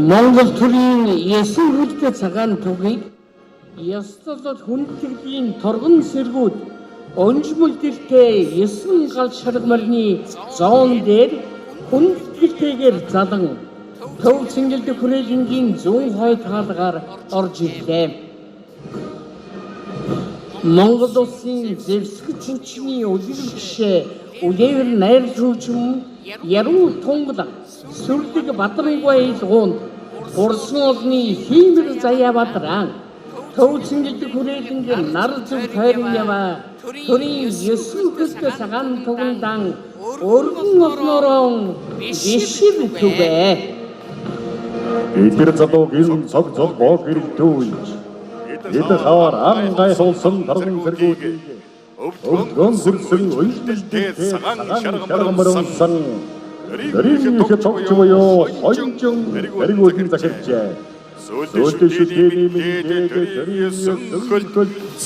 Монгол төрийн 9 хөлтэй цагаан тугийг ёслолол хүндэтгэлийн торгон сэргүүд өнжмөлдөлтэй 9 гал шаргамарны зоон дээр хүндэтгэлтэйгээр залан төв цэнгэлдэх хүрээлэнгийн зүүн хойд хаалгаар орж ирлээ. Монгол улсын зэвсэг хүчний үлгэр жишээ үлээвэр найр хөгжим яруу тунгалаг сүрлэг Бадрангуй илгуунд хурсан олны хиймэр заяа бадран төв цэнгэлдэх хүрээлэнгийн нар зүг тойрон яваа төрийн 9 хөлтэй цагаан тугандан өргөн олноороо бишир түгээ. Эдгээр залууг энэ цог золгоо гэрэлтүүлж эд хавар ан гайхуулсан торгон цэргүүдийг өвдгөн хүрсэн уйлдэлтэй цагаан шаргамар унсан төрийн их цогч буюу хонжин баригуудын захирчээ. Сүүлдээ шүтээний мэдээд төрийн сөнгөлт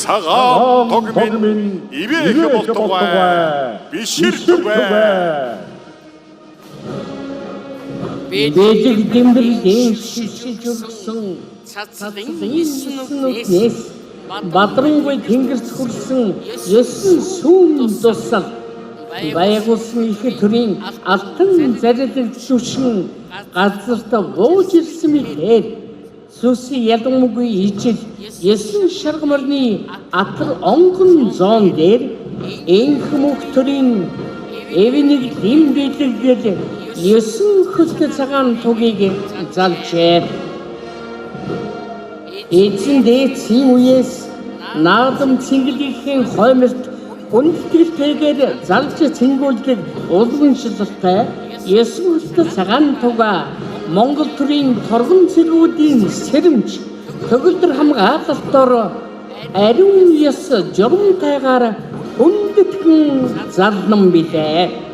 Цагаан тог минь ивээх болтугай бишир түгэ. Бэлэг дэмбэрлийн шишиж өргөсөн цацлын цацлын нүднээс Бадрангүй тэнгэрт хүрсэн 9 сүүн дусал байгуулсан их төрийн алтан зарилэг түшин газарт бууж ирсэн мэхээр сүс ялгамгүй ижил 9 шаргамарны атар онгон зоон дээр энх мөх төрийн эвнийг дэм бэлэгдэл 9 хөлтэй цагаан тугийг залжээ. Эзэн дээдсийн үеэс наадам цэнгэлийнхэн хойморт хүндэтгэлтэйгээр залж цэнгүүлдэг уламжлалтай 9 хөлтэй цагаан туга Монгол төрийн торгон цэргүүдийн сэрэмж төгөлдөр хамгаалалтоор ариун ёс журамтайгаар хүндэтгэн залнан билээ.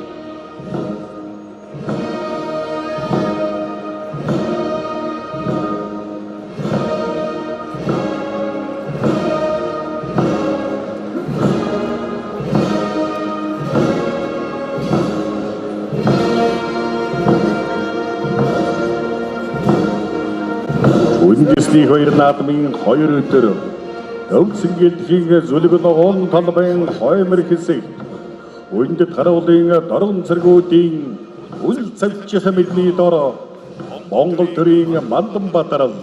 Үндэсний хоёр наадмын хоёр өдөр төв цэнгэлдхийн зүлэг ногоон талбайн хоймор хэсэг үндэт харуулын доргон цэргүүдийн үл цавчих мэдний дор Монгол төрийн Мандан Бадрал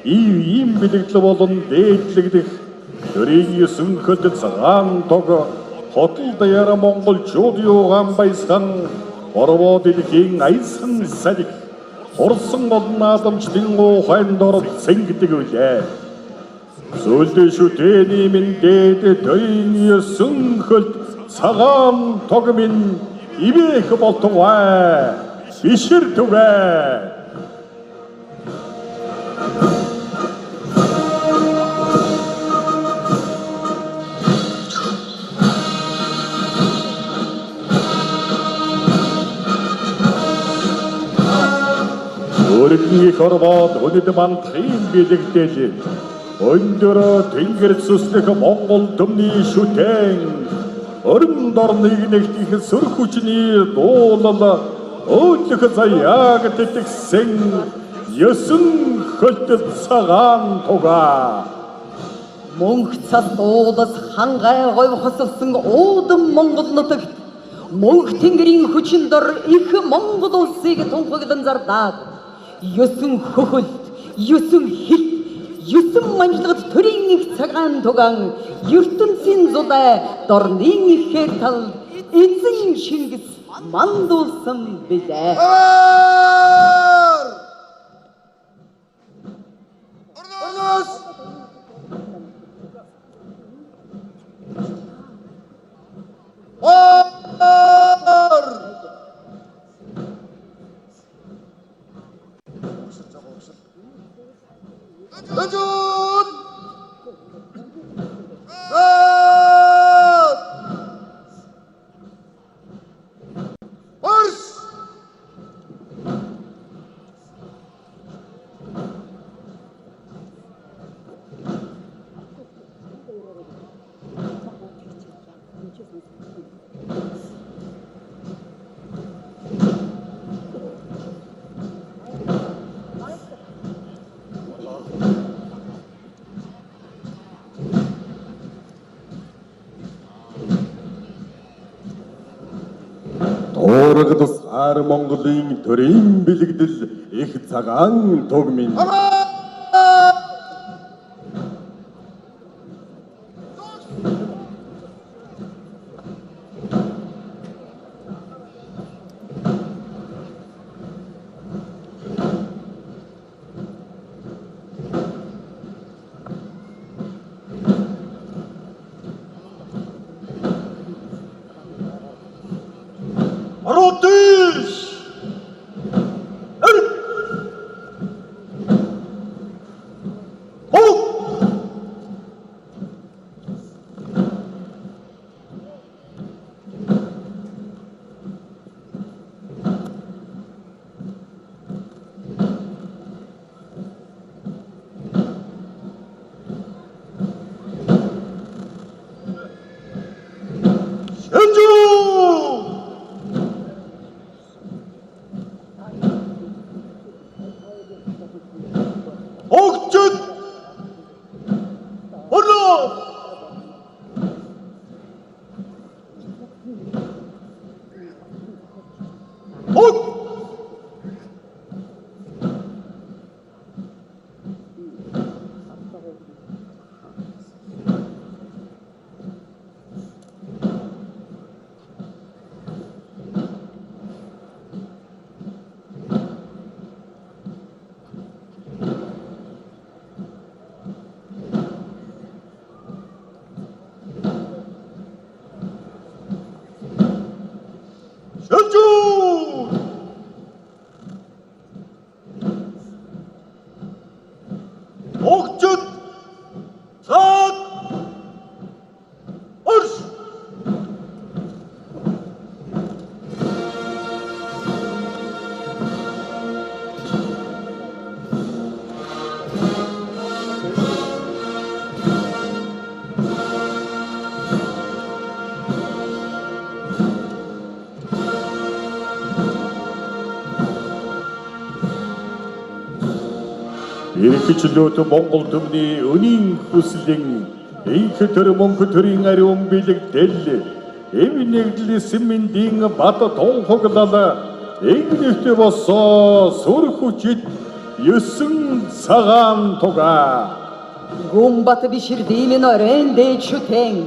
ийм бэлэгдэл болон дээдлэгдэх төрийн 9 хөлд цагаан тог хотол даяар монголчууд юугаан баясган борвоо дэлхийн аясхан салхи хурсан олон наадамчдын ухаан дор цэнгдэг үлээ. Сүүлдээ шүтээний минь дээд төрийн 9 хөлд цагаан тог минь ивээх болтугай бишир түгэ. Өргөн их орвоод өнөд мандахын бэлэгдэл өндөр тэнгэр сүслэх Монгол төмний шүтэн өрн дорныг нэгтгэх сүр хүчний дуулал өөдлөх заяаг тэтгсэн 9 хөлт цагаан туга. Мөнх цас дуулас хангай говьхосолсон уудам Монгол нутагт мөнх тэнгэрийн хүчин дор их Монгол улсыг тунхаглан зардаад 9 хөхөлт, 9 хил, 9 манжлагат төрийн их цагаан тугаан ертөнцийн зулай дорнын ихээр тал эзэн Чингис мандуулсан билээ. Дуурагдсаар Монголын төрийн бэлэгдэл их цагаан туг минь. Эрхчлөөт Монгол төмний өнийн хүслэн инх төр мөнх төрийн ариун бэлэгдэл эв нэгдэл сэмэндийн бат тунхаглал эгнэгт босоо сүр хүчит 9 цагаан тугаа. Гүнбат биширдийн минь оройн дээд шүтэн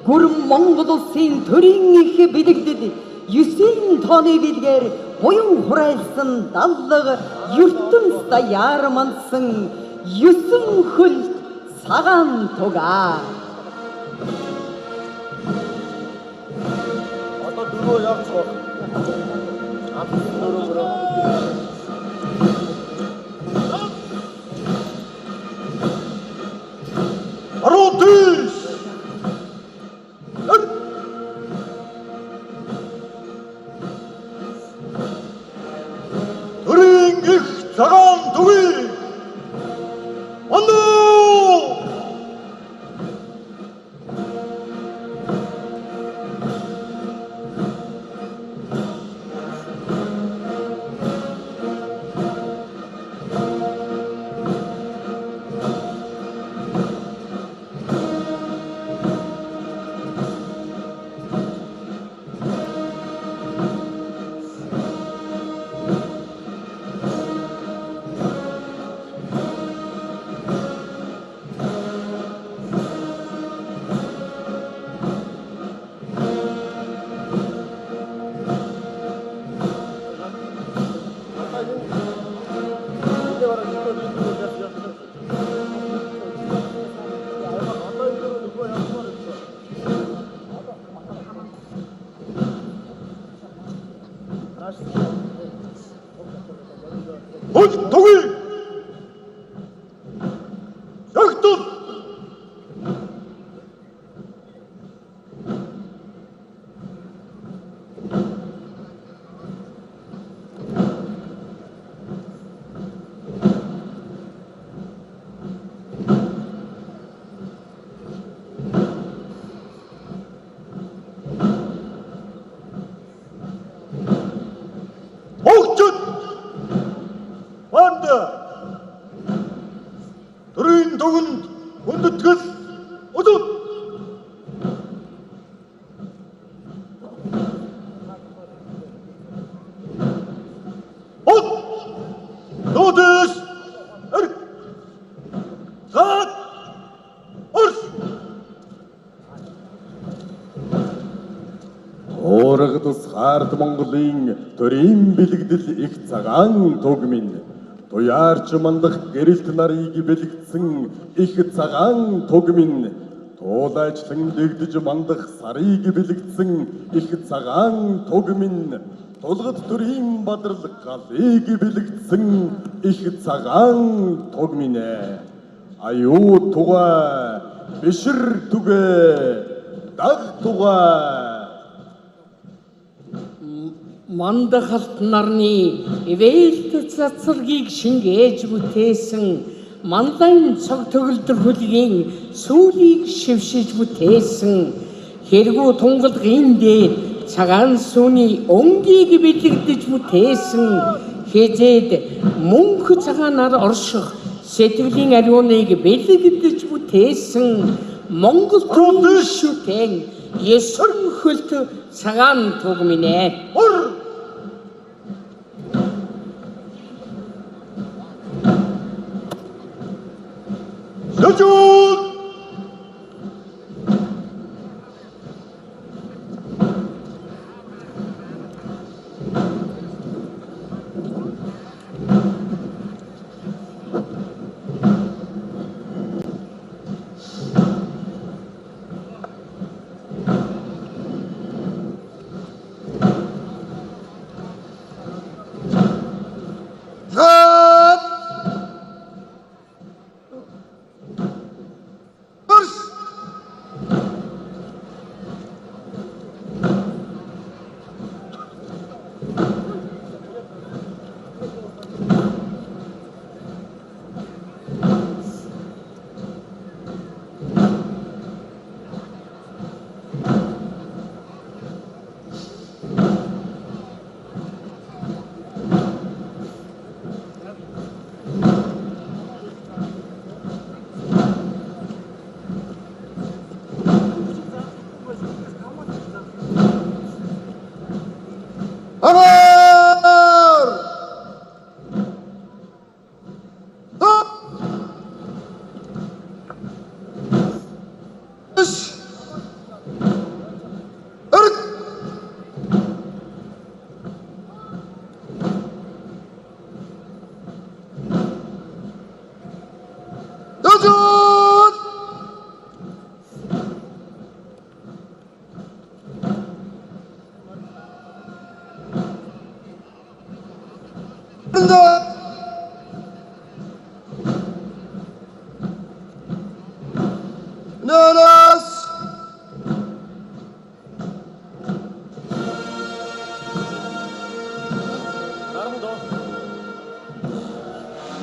гүрэн Монгол улсын төрийн их бэлэгдэл 9 тооны бэлгээр буян хурайлсан даллага ертөнцийн яармансан 9 хөлт цагаан тугаа. Одоо дөрөв явж байгаа. Дөрөв өрөө. Аруу тийш. Төрийн их цагаан тугийг Оно! Хөл тугий. Зөгтөл. Хөгжил. Банд. Төрийн дүгэнд хүндэтгэл өдөр. Хот. Нүдэс. Эрг. Зад. Орс. Уурагдас хаард Монголын төрийн бэлэгдэл их цагаан туг минь. Туяарч мандах гэрэлт нарыг бэлэгдсэн их цагаан туг минь. Туулайчлан дэгдэж мандах сарыг бэлэгдсэн их цагаан туг минь. Тулгад төрийн бадрал галыг бэлэгдсэн их цагаан туг минь. Аюу тугай, бишир түгэ, даг тугай. Мандахалт нарны ивээлт цацрагийг шингээж бүтээсэн манлайн цог төгөлдөр хөлгийн сүүлийг шившиж бүтээсэн хэргүү тунгалгын дээр цагаан сүүний өнгийг бэлэгдэж бүтээсэн хизээд мөнх цагаанаар орших сэтгэлийн ариуныг бэлэгдэж бүтээсэн Монгол төрийн шүтэн есөн хөлт цагаан туг минь ээ. Ор. Сөжүүл. Зад. Орс. Амар. Ш. Эрг. Төжүүл. Нөрөс.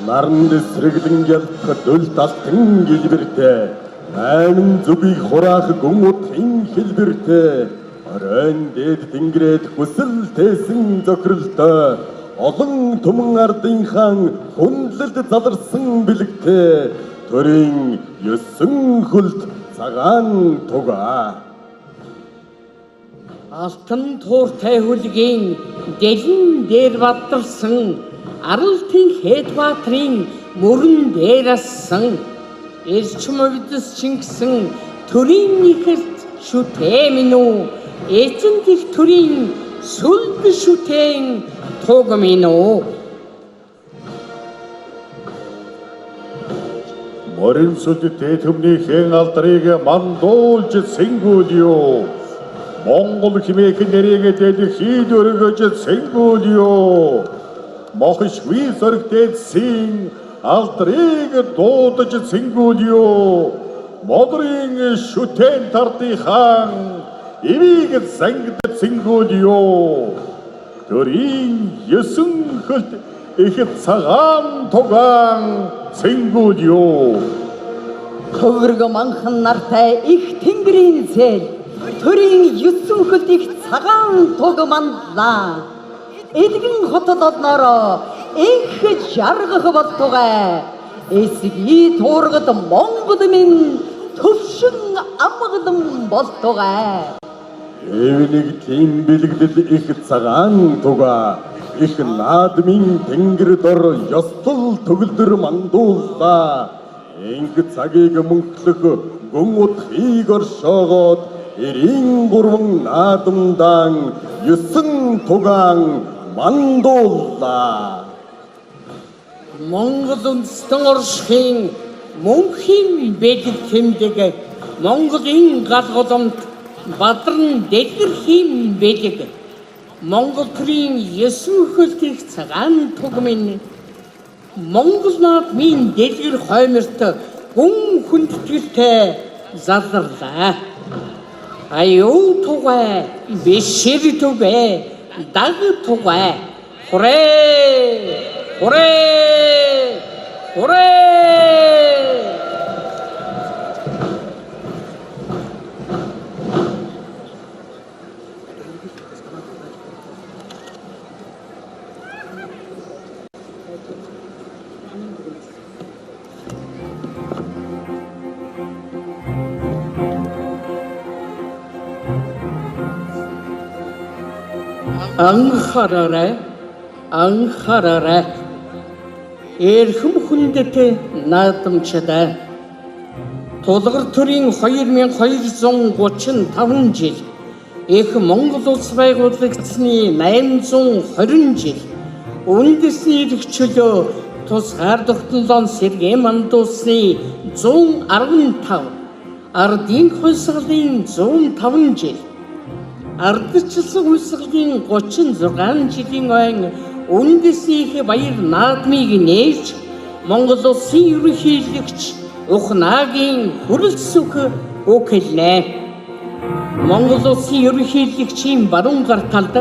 Наранд сэргэлэн ялах дөл талтан гэлбэртэй. Айман зүгийг хураах гүн утгын хэлбэртэй. Оройн дээд тэнгэрээд хүсэл тээсэн зохиролтой. Олон түмэн ардын хаан хүндлэлд заларсан бэлэгтэй. Төрийн есөн хөлт цагаан тугаа. Алтан тууртай хөлгийн дэлэн дээр бадарсан Аралтын Хэд баатрын мөрөн дээр ассан эрчим увдис чингсэн төрийн ихэлт шүтээ минь үү, эзэнт их төрийн сүлд шүтээн туг минь үү. Моримсуд дээд түмнийхэн алдрыг мандуулж цэнгүүлю. Монгол хэмээх нэрийг дэлхийд өргөж цэнгүүлю. Мохишгүй зоригтэйсэн алдрыг дуудаж цэнгүүлю. Модрын шүтэн тардын хаан эвийг зангид цэнгүүлю. Төрийн есөн хөлт их цагаан тугаан цэнгүүлю. Төвөрг манхан нартай их тэнгэрийн зээл төрийн есөн хөлт их цагаан туг манлаа. Элгэн хотод олноороо энх жаргах болтугай. Эсгий туургад Монгол минь төвшин амгалан болтугай. Эвнийг тийм бэлэгдэл их цагаан туга их наадмын тэнгэр дор ёслол төгөлдөр мандууллаа. Инх цагийг мөнхлөх гүн утгыг оршоогоод 93 наадамдаан 9 тугаан мандууллаа. Монгол үндэстэн оршихын мөнхийн бэлэг тэмдэг Монголын гал голомт бадран дэлгэрхийн бэлэг Монгол төрийн есөн хөлт их цагаан туг минь Монгол наадмын дэлгэр хойморт гүн хүндэтгэлтэй заларлаа. Аюу тугай, бишир түгэ, даг тугай. Хурээ! Хурээ! Хурээ! Анхаараарай. Анхаараарай. Эрхэм хүндэт наадамчдаа. Тулгар төрийн 2235 жил их Монгол улс байгуулагдсаны 820 жил үндэсний эрх чөлөө тусгаар тогтнолоон сэргээн мандуулсны 115 ардын хувьсгалын 105 жил ардчилсан хувьсгалын 36 жилийн ойн үндэсний их баяр наадмыг нээж Монгол улсын ерөнхийлөгч Ухнаагийн хүрэлцэх үг хэлнэ. Монгол улсын ерөнхийлөгчийн баруун гар талд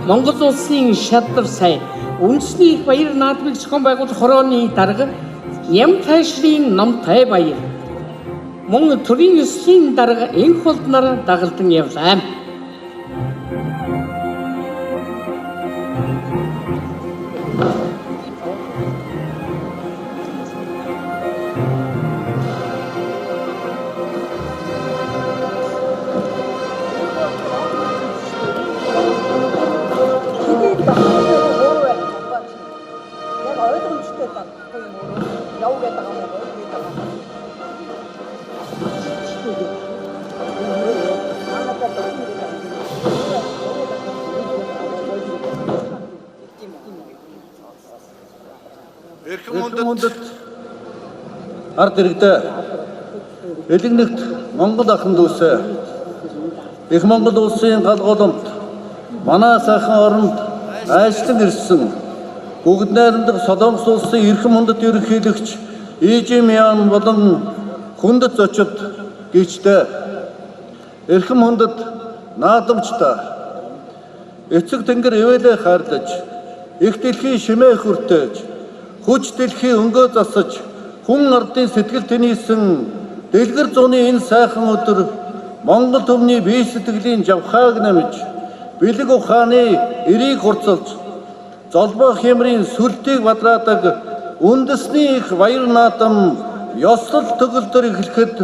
Монгол улсын шадар сайн үндэсний их баяр наадмыг зохион байгуулах хорооны дарга Ням тайшрын номтой баяр мөн төрийн ёслолын дарга энх болдноор дагалдан явлаа. Яг ойлгомжтой байхгүй юм уу? Яв гэдэг юм уу? Гэдэг юм. Эрхэм Эрхэм хүндэт хүндэт ард иргэдээ, элэгнэгт Монгол ахын дүүсээ, их Монгол улсын гал голомт манай сайхан оронд айчлан ирсэн бүгд найрамдах Солонгос улсын эрхэм хүндэт ерөнхийлөгч Ижимян болон хүндэт зочид гэгчдээ, эрхэм хүндэт наадамчдаа, эцэг тэнгэр ивэлээ хайрлаж, их дэлхийн шимээ хүртээж, хүч дэлхий өнгөө засаж, хүн ардын сэтгэл тэнийсэн дэлгэр зуны энэ сайхан өдөр Монгол түмний бие сэтгэлийн жавхааг намж, бэлэг ухааны эрийг хурцлж, золбоо хямрын сүлтийг бадраадаг үндэсний их баяр наадам ёслол төгөлдөр эхлэхэд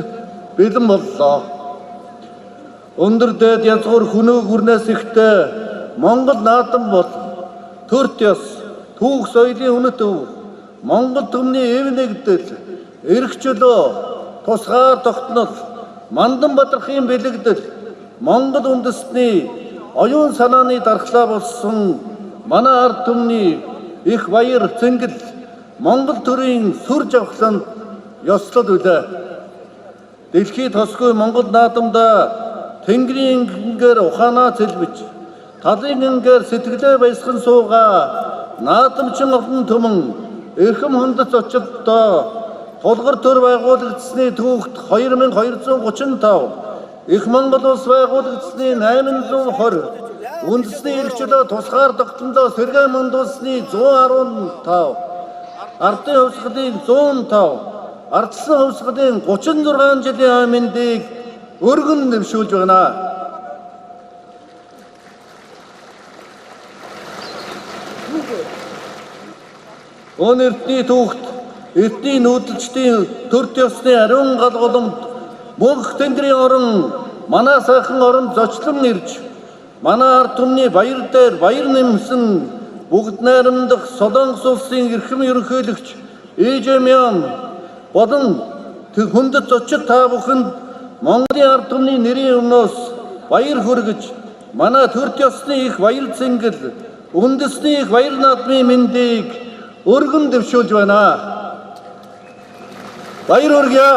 бэлэн боллоо. Өндөр дээд язгуур хөнөө гүрнээс ихтэй Монгол наадам бол төрт ёс, түүх соёлын үнэт өв, Монгол түмний эв нэгдэл, эрх чөлөө, тусгаар тогтнол, мандан бадрахын бэлэгдэл, Монгол үндэсний оюун санааны дархлаа болсон манай ард түмний их баяр цэнгэл Монгол төрийн сүр жавхланд ёслол билээ. Дэлхийд тосгүй Монгол наадамдаа Тэнгэрийн ингэр ухаанаа цэлбэж, талын ингээр сэтгэлээ баясган суугаа наадамчин олон түмэн эрхэм хүндэт зочддоо Тулгар төр байгуулагдсаны түүхт 2235, Их Монгол улс байгуулагдсаны 820, үндэсний эрх чөлөө тусгаар тогтнолоо сэргээн мандуулсны 115, ардын хувьсгалын 105, ардчилсан хувьсгалын 36 жилийн ой мэндийг өргөн дэвшүүлж байна. Өн эрдний түүхт эрдний нүүдэлчдийн төрд ёсны ариун гал голомт мөнх тэнгэрийн орон манай сайхан оронд зочлон ирж манай ард түмний баяр дээр баяр нэмсэн бүгд найрамдах Солонгос улсын эрхэм ерөнхийлөгч Ижэмян болон хүндэт зочид та бүхэнд Монголын ард түмний нэрийн өмнөөс баяр хүргэж манай төрд ёсны их баяр цэнгэл үндэсний их баяр наадмын мэндийг өргөн дэвшүүлж байна. Баяр хүргье.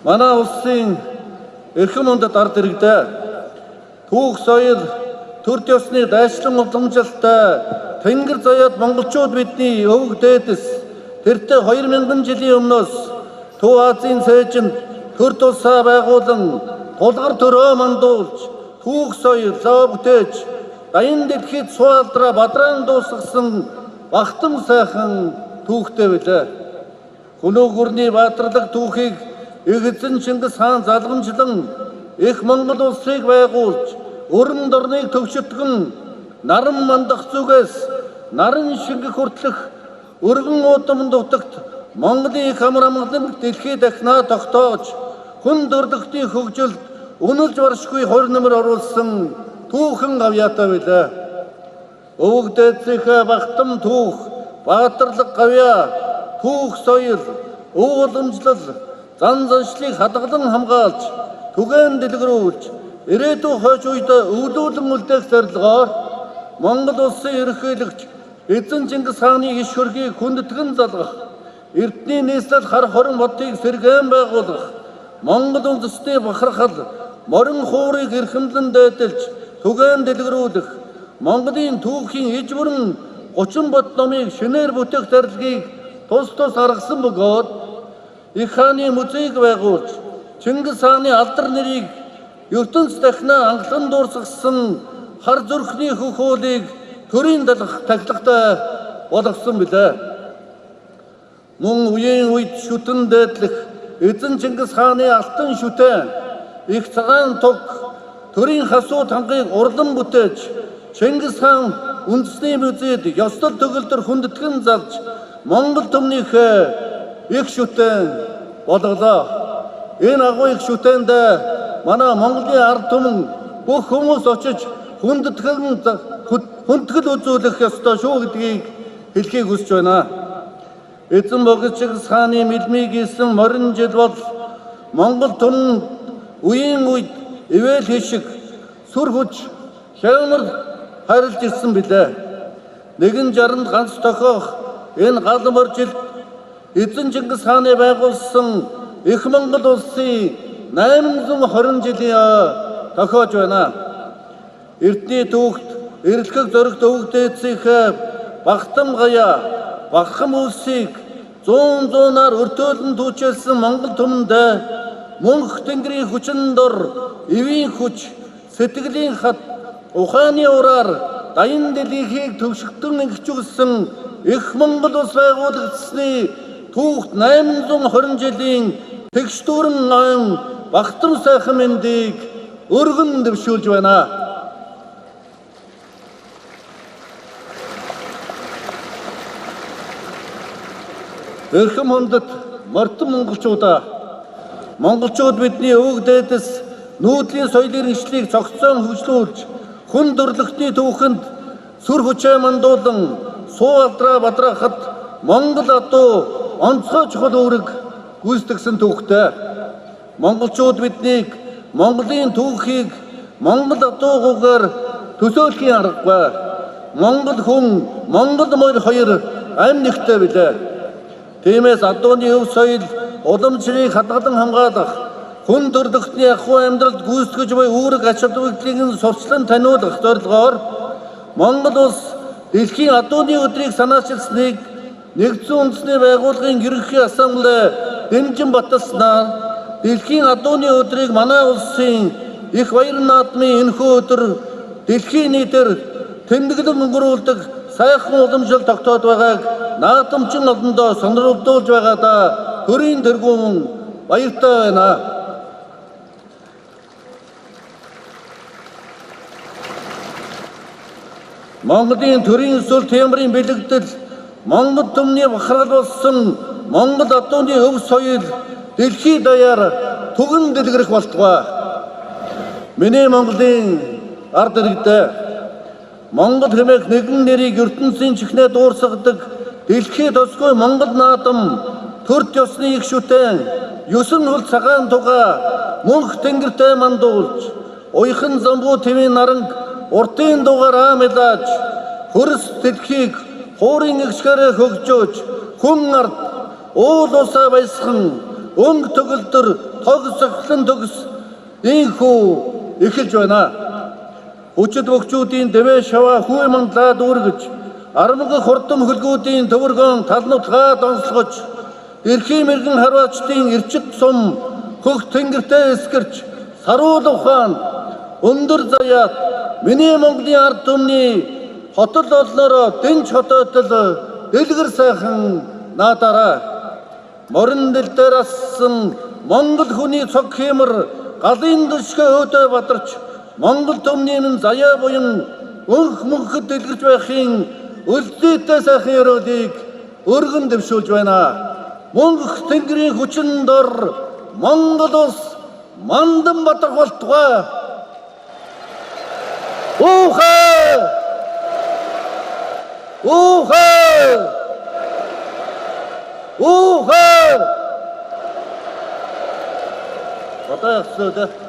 Манай улсын эрхэм хүндэт ард иргэдээ түүх соёл төрд ёсны дайчлан уламжлалтай тэнгэр заяад монголчууд бидний өвөг дээдэс тэртээ 2000 жилийн өмнөөс Төв Азийн цээжинд төрд улсаа байгуулан тулгар төрөө мандуулж түүх соёлоо бүтээж даян дэлхийд суу алдраа бадраан дуусгасан багтам сайхан түүхтэй билээ. Хөнөөх гүрний баатарлаг түүхийг их эзэн Чингис хаан залгамжлан их Монгол улсыг байгуулж өрн дорныг төвшөтгөн наран мандах зүгээс наран шингэх хүртэлх өргөн уудам дутагт Монголын их амар амгалан дэлхий дахнаа тогтоож хүн төрлөختийн хөгжилд үнэлж баршгүй хорь нэмэр оруулсан түүхэн гавьяатай билээ. Өвөг дээдсийнхээ багтам түүх, баатарлаг гавьяа, түүх соёл, өв уламжлал, зан заншлыг хадгалан хамгаалж, түгээн дэлгэрүүлж, ирээдүйн хойч үед өвлүүлэн үлдээх зорилгоор Монгол улсын ерөнхийлөгч эзэн Чингис хааны иш хөргийг хүндэтгэн залгах, эрдний нийслэл хар хорон модыг сэргээн байгуулах, Монгол үндэсний бахархал морин хуурыг эрхэмлэн дээдэлж түгээн дэлгэрүүлэх, Монголын түүхийн иж бүрэн 30 бод номыг шинээр бүтээх зорилгыг тус тус гаргасан бөгөөд их хааны музейг байгуулж Чингис хааны алдар нэрийг ертөнц дахнаа анхлан дуурсгасан хар зүрхний хөхөөлийг төрийн тахилгатай болгосон билээ. Мөн үеийн үед шүтэн дээдлэх эзэн Чингис хааны алтан шүтэн их цагаан туг төрийн хасуу танхыг урлан бүтээж Чингис хаан үндэсний музейд ёслол төгөлдөр хүндэтгэн залж Монгол түмнийхээ их шүтэн болголоо. Энэ агуу их шүтээнд манай Монголын ард түмэн бүх хүмүүс очиж хүндэтгэл үзүүлэх ёстой шүү гэдгийг хэлхийг хүсэж байна. Эзэн богино Чингис хааны мэлмийг хийсэн морин жил бол Монгол түмэн үеийн үед ивэл хишиг сүр хүч хямар харилж ирсэн билээ. Нэгэн жаранд ганц тохиох энэ гал мор жилд эзэн Чингис хааны байгуулсан их Монгол улсын 820 жилийн тохиож байна. Эрдний түүхт эрэлхэг зоригт өвөг дээдсийнхээ багтам гаяа багхан үлсийг зуун зуунаар өртөөлөн түүчэлсэн Монгол түмэндээ мөнх тэнгэрийн хүчин дор эвийн хүч сэтгэлийн хат ухааны ураар даян дэлхийг төвшигтэн ингэчүүлсэн их Монгол улс байгуулагдсаны түүхт 820 жилийн тэгш дүүрэн ойн багтам сайхан мэндийг өргөн дэвшүүлж байна. Эрхэм хүндэт морьтон монголчуудаа, монголчууд бидний өвөг дээдэс нүүдлийн соёлын иргэншлийг цогцоон хөгжлүүлж хүн төрлөختний түүхэнд сүр хүчээ мандуулан суу алдраа бадраахад Монгол адуу онцгой чухал үүрэг гүйцэтгсэн түүхтэй. Монголчууд биднийг Монголын түүхийг Монгол адуугүйгээр төсөөлөхийн аргагүй. Монгол хүн, Монгол морь хоёр амь нэгтэй билээ. Тиймээс адууны өв соёл уламжлалыг хадгалан хамгаалах, хүн төрөлхтний ахуй амьдралд гүйцэтгэж буй үүрэг ач холбогдлыг сурчлан таниулах зорилгоор Монгол улс дэлхийн адууны өдрийг санаачилсныг Нэгдсэн Үндэсний Байгууллагын Ерөнхий Ассамблей дэмжин баталснаар дэлхийн адууны өдрийг манай улсын их баяр наадмын энэхүү өдөр дэлхийн нийтээр тэмдэглэн өнгөрүүлдэг сайхан уламжлал тогтоод байгааг наадамчин олондоо сонирхолдуулж байгаадаа төрийн тэргүүн баяртай байна. Монголын төрийн сүл темрийн бэлэгдэл Монгол түмний бахархал болсон Монгол адууны өв соёл дэлхий даяар түгэн дэлгэрэх болтугай. Миний Монголын ард иргэдээ Монгол хэмээх нэгэн нэрийг ертөнцийн чихнээ дуурсгадаг дэлхий тосгүй Монгол наадам төрт ёсны их шүтэн 9 хөл цагаан туга мөнх тэнгэртэй мандуулж уяхан замбуу твийн наранг уртын дугаар аамилаж хөрс дэлхийг хуурын эгшгээрээ хөгжөөж хүн ард уул усаа баясхан өнгө төгөлдөр тог сохлон төгс ийхүү эхэлж байна. Хүчит бөхчүүдийн дэвээ шаваа хүй мандлаа дүүргэж армаг хурдан хөлгүүдийн төвөргөн талнутгаа донслогож эрхийн мэрэгэн харваачдын эрчит сум хөх тэнгэртэй эсгэрч саруул ухаан өндөр заяат миний Монголын ард түмний хотол олноороо дэнч хотоотол дэлгэр сайхан наадаарай. Морин дэл дээр ассан Монгол хүний цог хиймэр галын дөшгөө өөдөө бадарч Монгол түмний минь заяа буян өнх мөнхөд дэлгэрч байхын өлзийтэй сайхан ёроолыг өргөн дэвшүүлж байна. Мөнх тэнгэрийн хүчин дор Монгол улс мандан бадрах болтугай. Уухай! Уухай! Уухай! Одоо явсан үү?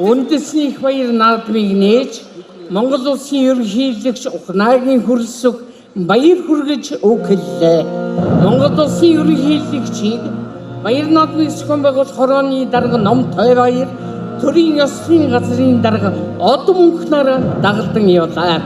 Үндэсний их баяр наадмыг нээж Монгол улсын ерөнхийлөгч Ухнаагийн хөрөлсөх баяр хүргэж үг хэллээ. Монгол улсын ерөнхийлөгчийг баяр наадмыг зохион байгуулах хорооны дарга Ном Тойрхаяр төрийн ёслолын газрын дарга Одом Мөнхнаар дагалдан явлаа.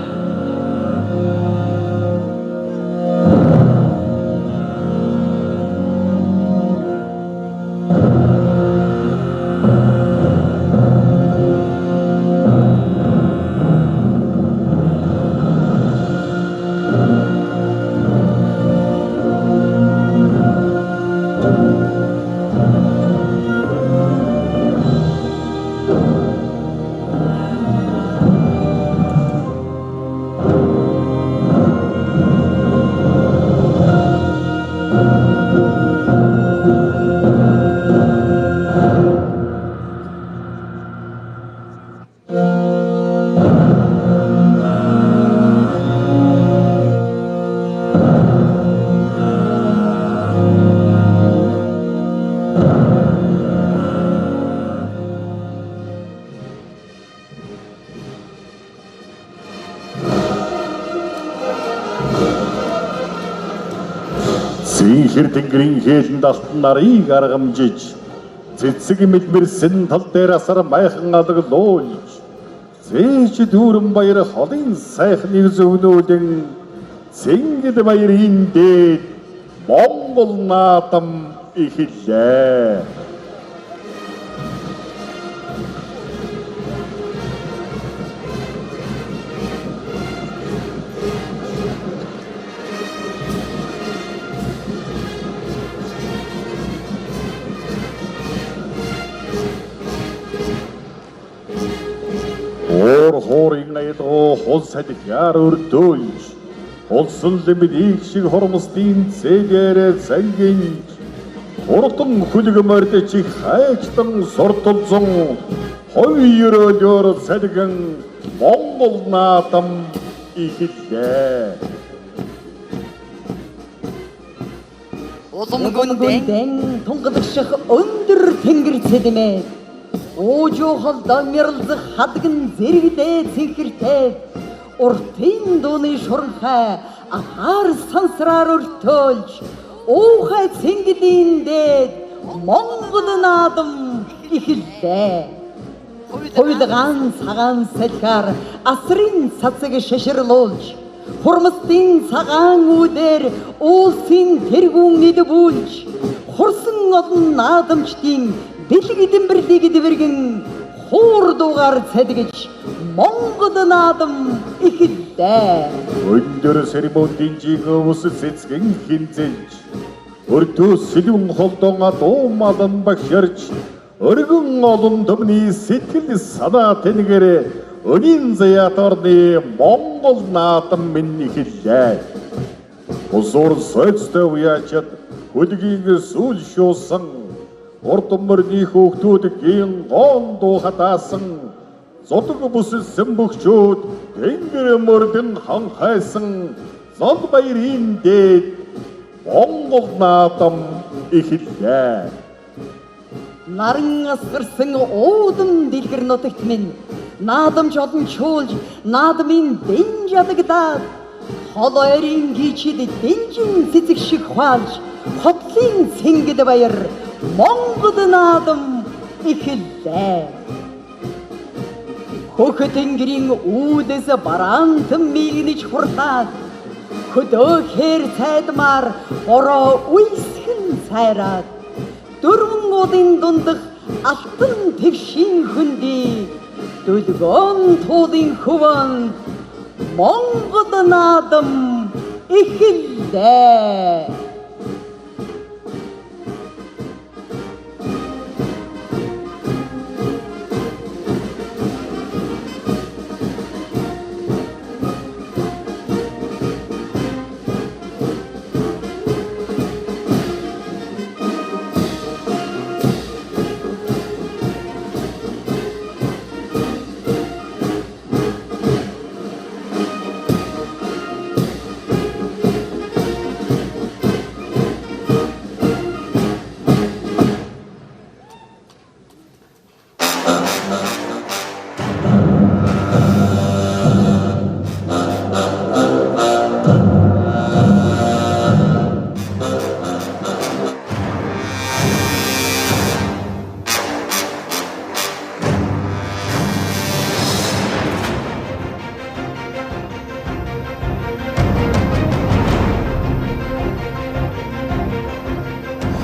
Цэнхэр тэнгэрийн хээлэнд алтан нарыг аргамжиж, цэцэг мэлмэрсэн тал дээр асар майхан алглуулж, зээч дүүрэн баяр холын сайхныг зөвнүүлэн цэнгэл баярын дээд Монгол наадам эхэллээ. Уур хуурын аялгау хул салхиар өрдөөлж, улсын лимэд их шиг хормосдын цэгээрээ цангинж, хурдан хөлөг морьд чих хайчтан сурталзан, хувь ерөөлөөр салгин Монгол наадам эхэллээ. Улам гүндэн тунгалагших өндөр тэнгэр цэдмээ. Уужуу холдоо мяралзах хадган зэрэгдээ цэнхэртэй. Уртын дууны шуранхай ахаар сансраар өртөөлж, уухай цэнгэлийн дээд Монгол наадам эхэллээ. Хувилгаан цагаан салхиар асрын цацаг шаширлуулж, хурмстын цагаан үүдээр уулсын тэргүүн нидбүүлж, хурсан олон наадамчдын бэлэг дэмбэрлийг дэвэргэн хуур дуугаар цадгиж Монгол наадам эхэллээ. Өндөр церемонийн ус цэцгэн хинзэлж, өртөө сэлүүн холдон дуу малан багшарч, өргөн олон түмний сэтгэл санаа тэнгэр өнийн заяат орны Монгол наадам минь эхэллээ. Бусуур сойцтой уяачад хөлгийн сүүл шуусан, урд мөрний хөөхтүүд гийн гоон дуу хатаасан, зодог бүсэлсэн бөхчүүд тэнгэр мөрдөн ханхайсан зол баярын дээд Монгол наадам эхэллээ. Наран асгарсан уудам дэлгэр нутагт минь наадамч олон чуулж наадмын дэн жадагдаад хол ойрын гичид дэнжин цэцэг шиг хаалж хотлын цэнгэл баяр Монгол наадам эхэллээ. Хөх тэнгэрийн үүдээс бараантан мигнэж хурлаад хөдөө хээр цайдмаар бороо үйсхэн сайраад дөрвөн уулын дундах алтан твшийн хөндий дөлгөөн туулын хөвөн Монгол наадам эхэллээ.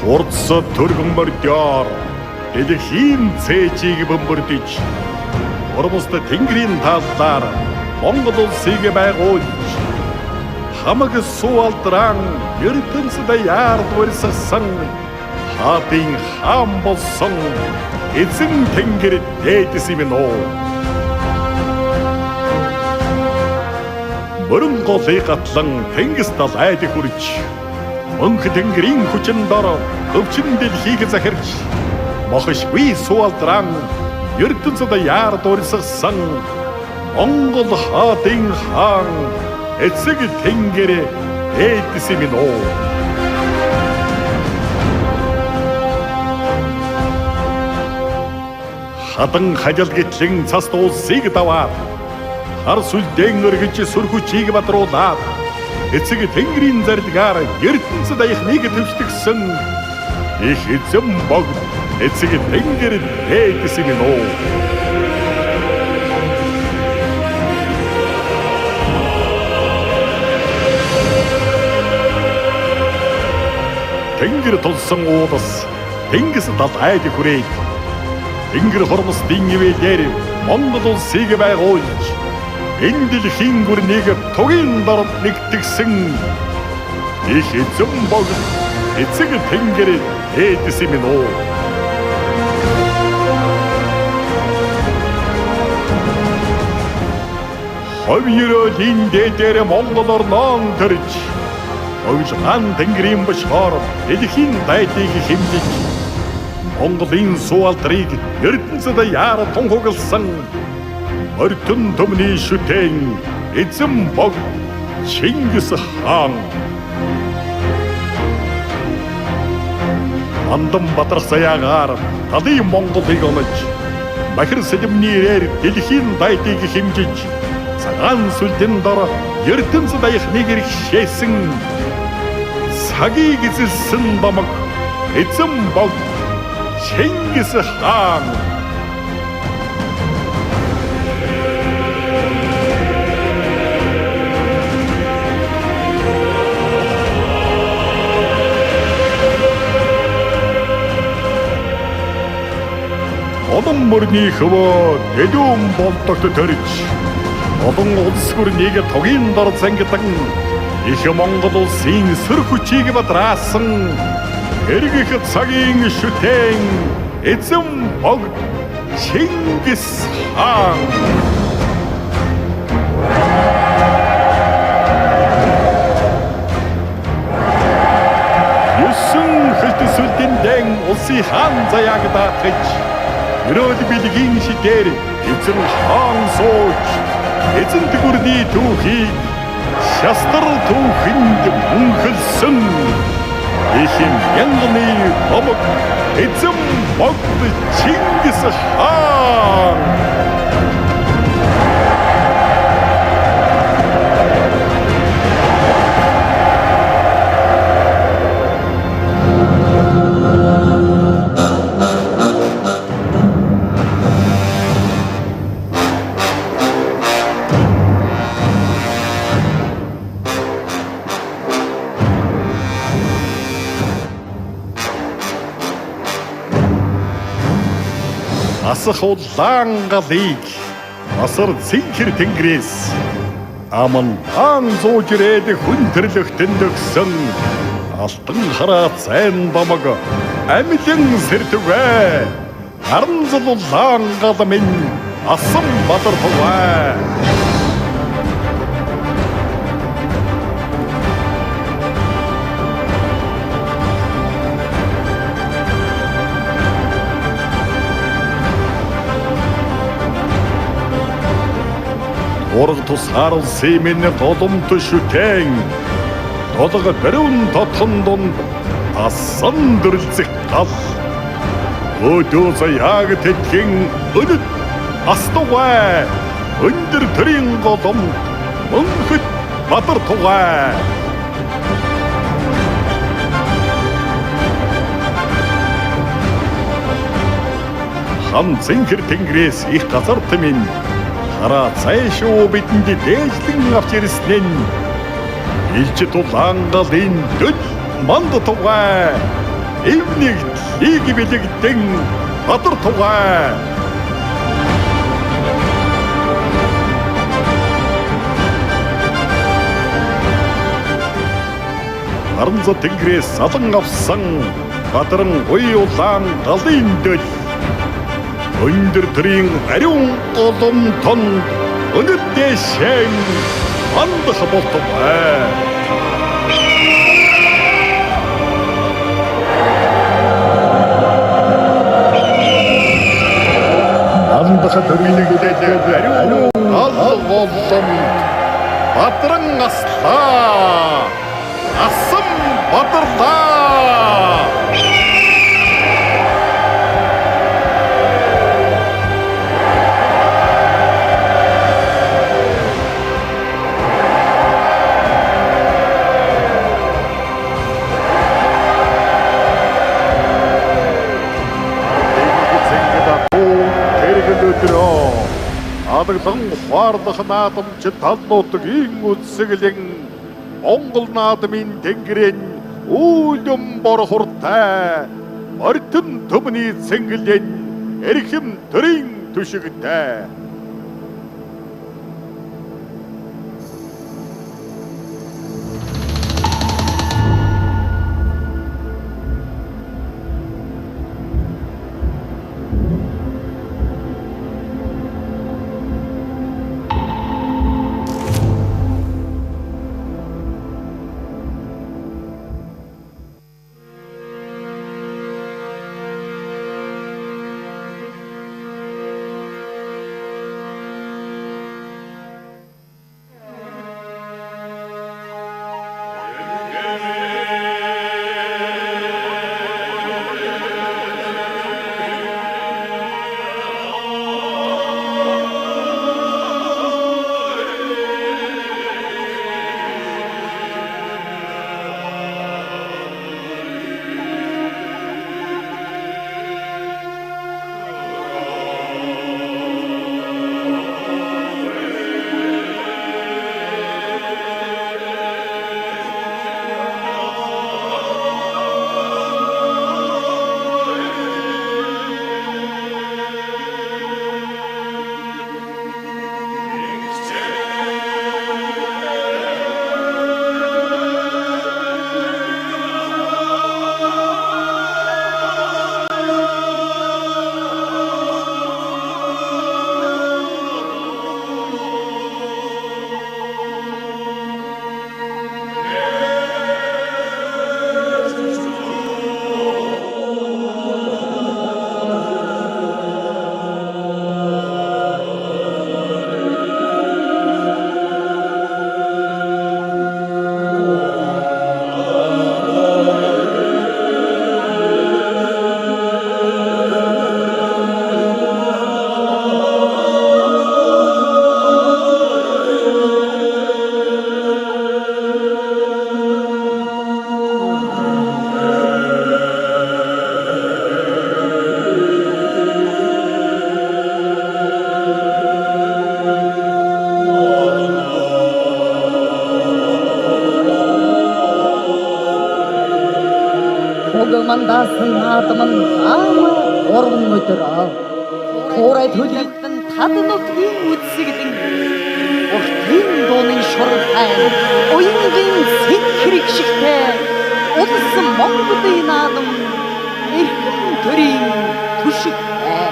Хурдсад төргөн мордоор дэлхийн цээжийг бөмбөрдөж, Ормост тэнгэрийн талаар Монгол улсыг байгуулж, хамаг суу алдран ертөнцид яард урьсгасан Хаадын хаан болсон эзэн тэнгэр дээдэс минь үү. Мөрөн голыг гатлан тэнгис далайд хүрч, мөнх тэнгэрийн хүчин дор өвчин дэлхийг захирч, мохишгүй суалдран ертөнцид яар дурсгасан Монгол хаадын хаан эцэг тэнгэр дээдэс минь үү. Хадан хажал гэтлэн цас дуулсыг даваад, хар сүлдэн өргөж сүр хүчийг бадруулаад, эцэг тэнгэрийн зарилгаар ертөнцид аяхныг төвчтгсөн их эзэн богд эцэг тэнгэр дээдэс минь үү. Тэнгэр тулсан уулас тэнгис далайд хүрээд, тэнгэр хормосдын ивэлээр Монгол улсыг байгуулж, энэ дэлхийн гүрнийг тугийн дор нэгтгсэн их эзэн богд эцэг тэнгэр дээдэс минь үү. Хов ерөөлийн дээдээр Монгол орноон төрж, Овилгаан тэнгэрийн бошгоор дэлхийн дайдыг хэмжиж, Монголын суу алдрыг ертөнцид яар тунхагласан морьтон төмний шүтэн эзэн богд Чингис хаан. Андан бадрах заяагаар талын Монголыг онож, махир сэлэмний ирээр дэлхийн дайдыг хэмжиж, цагаан сүлдэн дор ертөнцид аяхныг иргэшээсэн цагийг эзэлсэн домог эзэн богд Чингис хаан. Олон мөрний хөвөө дэлүүн болдогт төрж, олон улс гүрнийг тугийн дор зангидан, их Монгол улсын сүр хүчийг бадраасан эргэх цагийн шүтэн эзэн богд Чингис хаан. Есөн хөлт сүлдэндэн улсын хаан заяаг даатгаж, ерөөл бэлгийн шидээр эзэн хаан сууж, эзэн гүрний түүхийг шастар түүхэнд мөнхөлсөн их мянганы домог эзэн богд Чингис хаан. Асах улаан галыг асар цэнхэр тэнгэрээс аман зууж ирээд хүн төрлөختөнд өгсөн алтан хараа цайн домог амилан сэртүгэ аранзал улаан гал минь асан бадар тугай. Ураг тусгаар улсын минь голомт шүтэн долго дөрвөн тотхон дунд асан дүрлцэх гал өөдөө заяаг тэтгэн өнөд астугай өндөр төрийн голомт мөнхөд бадар тугай. Хан цэнхэр тэнгэрээс их газарт минь хараа цайшуу бидэнд дээжлэн авч ирсэн нь илч тулаан галын дөд манд тугай эвнийг лиг бэлэгдэн бадар тугай. Аранза тэнгэрээс салан авсан Бадран гуй улаан галын дөл. Өндөр төрийн ариун голом тонд өнөд дэшэн мандах болтугай. Мандах төрийн ариун гал голом Бадран аслаа. Асан бадарлаа. Адаглан ухаарлах наадамч талнуудгийн үсгэлэн Монгол наадмын тэнгэрийн үүлэн бор хуртай мордон төмний цэнгэлэн эрхэм төрийн түшигтэй. Мандасан наадам нь хаама гурван өдөр. Хуурай төлөгдөн тад нутгийн үдсгэлэн уртын дууны шургай уянгийн сэт хэрэг шигтэй улс Монголын наадам эрхэм төрийн түшигтэй.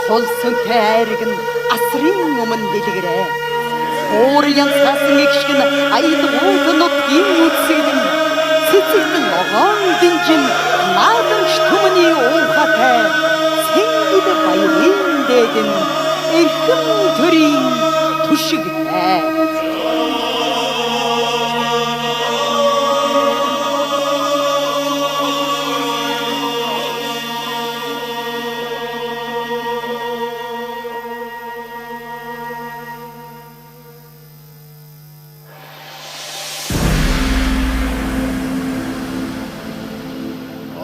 Хулсүнтэй айраг нь асрын өмнө дэлгэрээ. Хуурын цаасан эгшгэн аялгууд нутгийн үсгэлэн цэцэгдэн ногоон дэнжин наадамч түмний уухатай цэнгэл баярын дээдэн эрхэм төрийн түшигтэй.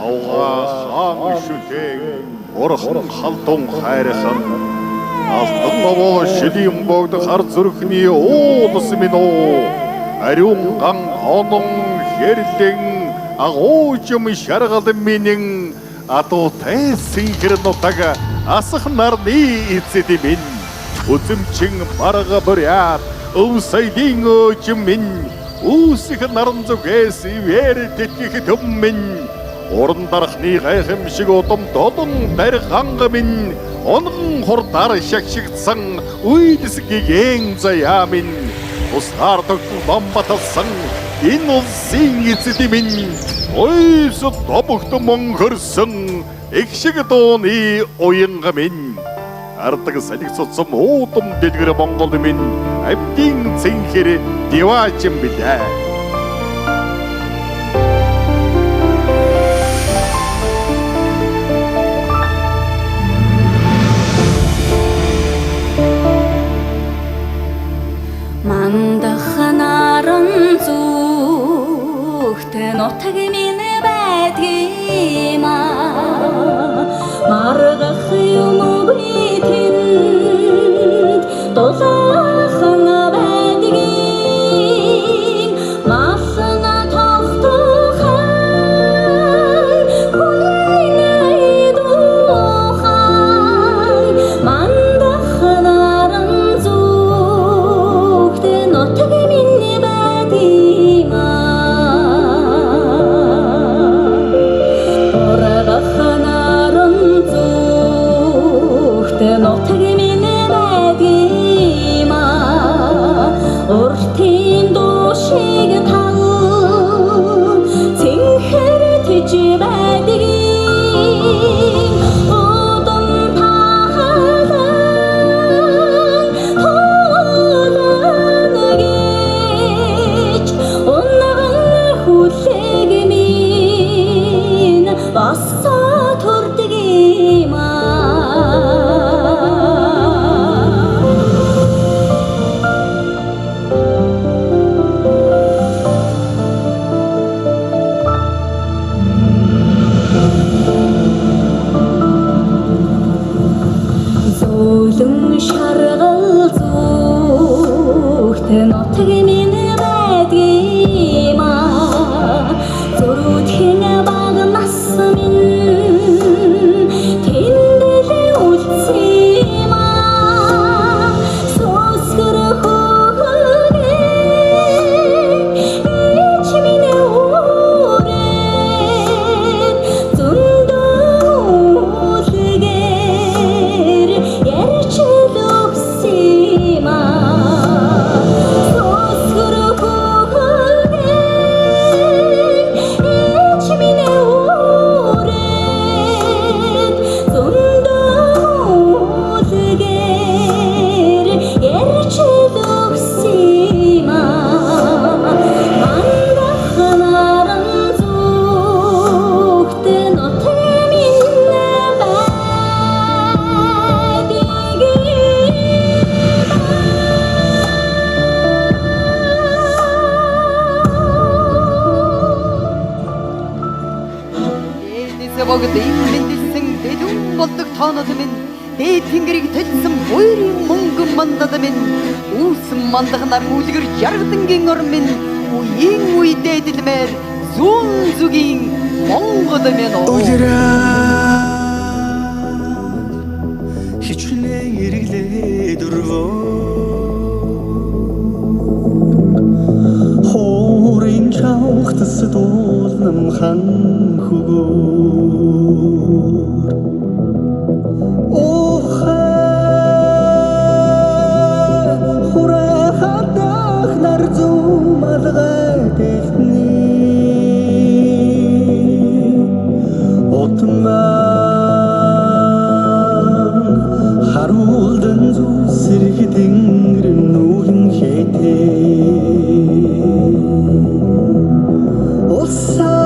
Авгаа хаан шүлээн бурхан халдун хайрхан Алтан овоо шилийн богд хар зүрхний уулс минь оо. Ариун ган онон хэрлэн агуужим шаргал минь адуутай синхэр нутаг асах нарны эцэд минь. Үзэмчин барга бурят өв соёлын өөжин минь үүсэх наран зүгээс ивэр тэтгэх төм минь. Уран дархны гайхамшиг удам долон барих анга минь онгон хурдаар шагшигдсан үйлс гигэн заяа минь. Тусгаар тогтол ном баталсан энэ улсын эцэд минь ойс домогт мөнхөрсөн их шиг дууны уянга минь. Ардаг салхи цуцсан уудам дэлгэр Монгол минь амьдын цэнхэр диваачин билээ. Мандах наран зүгт нутаг минь байдгийм аа. Маргах юм би тэнд дулаахан байдгийм. Мална тогтохан хүлээнэ дуухан. Мандах наран зүгт нутаг минь байдгийм аа. Ургах наран зүгт нутаг минь байдгийм аа. Уртын дуу шиг тал цэнхэр тэж байдгийм. Удам таалан туулна гэж унган хүлэг минь босоо төрдөг юм аа. Зөөлөн шаргал зүгт нутаг минь байдгийм аа. Зөрүүдхэн баг нас минь тэндэл үлдсэн юм аа. Сүсгэр хөөгөө ич минь үүрээд зөндөө үлгээр ярьж л өгсөн юм аа. Сүсгэр хөөгөө ич минь үүрээд зөндөө үлгээр ярьж л өгсөн юм аа. Мандах наран зүгт нутаг минь байдгийг. Дээдээс богд ин мэндэлсэн дэлгүн болдог тоонод минь дээд тэнгэрийг төлсөн буйрын мөнгөн мандад минь үүсэн мандах нар үлгэр жаргадангийн орон минь үеийн үе дээдэлмээр зүүн зүгийн Монгол минь оо. Улирал хичнээн эргэлээ дөрвөө хуурын чавхтас дуулнам хан хөгөөр Охай хурай хадах нар зүүм алгай дэлтний Отман харуулдан зүсэрх тэнгэр нүүрэн хэтээ Улсаа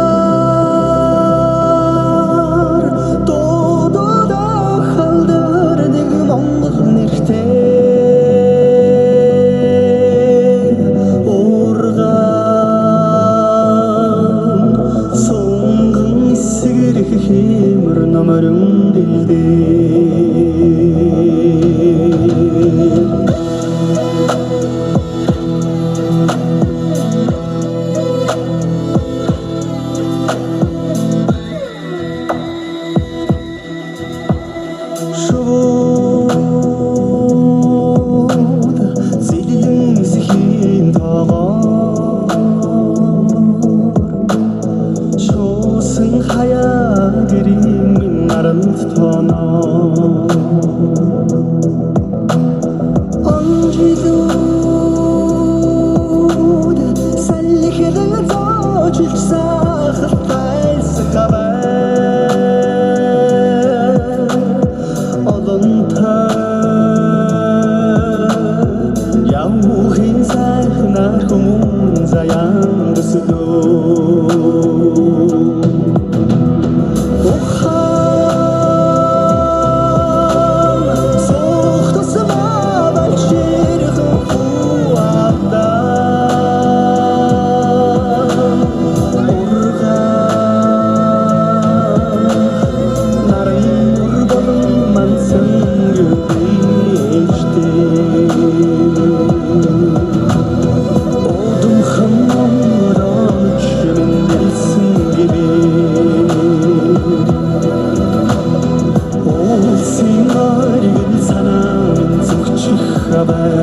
Явхын сайхнаар хүмүүн заяан төслөө. Ухаан суух тусмаа балширх хуатаа. Ургаан наран нүр болон мансан гүрээжтэй. Удамхан орооч минь гэмээр. Улсын оргил санаа минь зүгчих бай.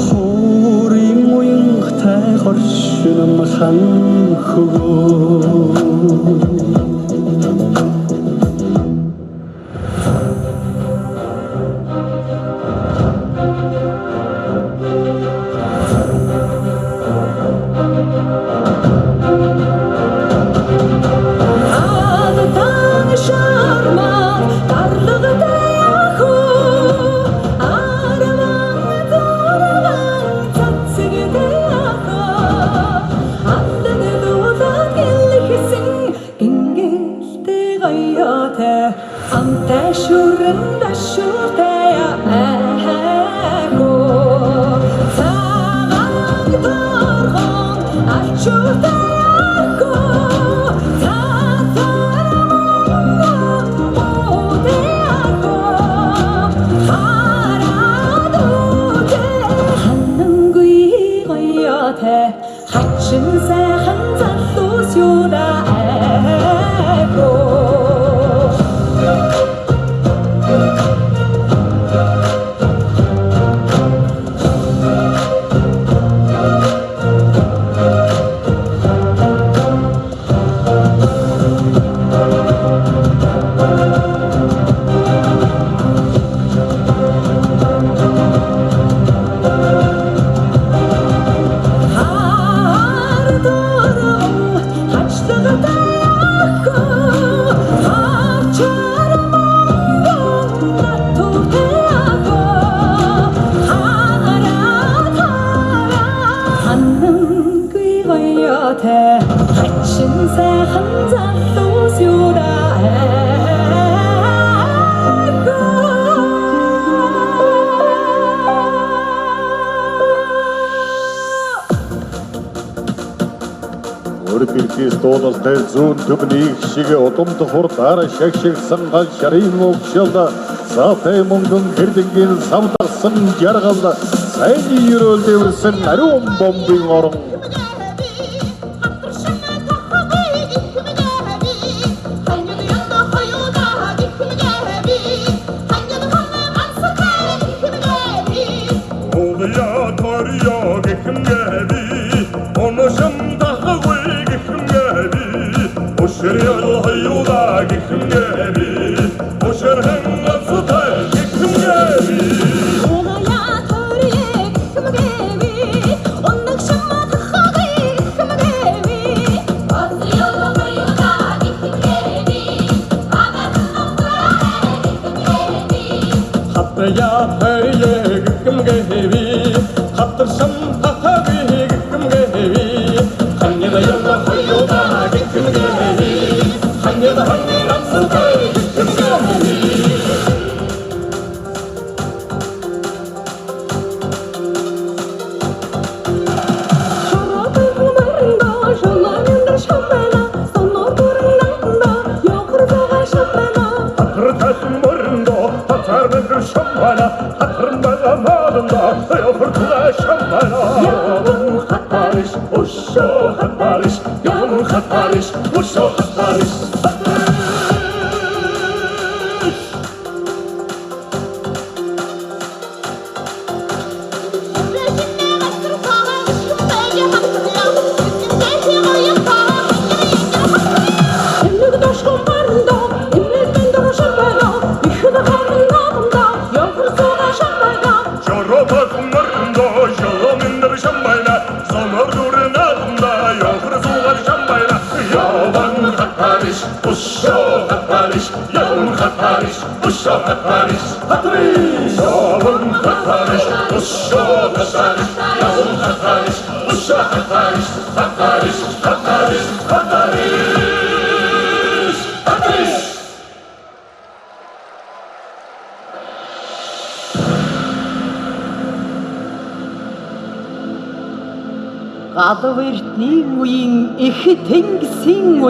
Хуурын уянгатай хоршин хан хөгөө. Алдан шармал дарлагтай ахуу, арван зурван цацэгтэй ахаа, алдан дуулаад гэлхэсэн гингэлтэй гоётой, амтай шүрэн дашууртай ахуу, цагаан торгон алчууртай ахуу, цацар монгол ахуу, хараад үдэ ханангүй гоётой, хачин сайхан залуус юуда ахуу. Хаар дурган хачлагтай ахуу, хавчар монгол натуртай ахуу, хараад хараа ханангүй гоётой, хачин сайхан залуус юуда ахуу. Өргөлдис дуулалтай зүүн түмний их шиг удамд хурдаар шагшигсан гал шарын угшил саатай мөнгөн хэрдэнгийн савдагсан жаргал сайн ерөөл дэвэрсэн ариун бомбын орон. Улая торьё гихмгэви, оношин тахагуй гихмгэви, ошрёл хаюда гихмгэви, ошэрхэн ганцтай гихмгэви. Улая торье гихмгэви, оногшин тахагуй гихмгэви, ошрёл хаюда гихмгэви, Хатая торьё гихмгэви, хатаршин тахагуй гихмгэви, ханьяда ялла хаюда гихмгэви, ханьяда ганцтай гихмгэви. Шоротын мөрөндөө шулаан шамбана, сонор дүрэн явхар зугаа шамбана. Хатар мөрөндөө хатар мөр шамбана, хатар маданда явхар тугаа шамбана. татариш өшөө татариш татриш Яван татариш өшөө татариш Яван татариш өшөө татариш татариш татариш татариш татриш. Галав эрдний үеийн их тэнгисийн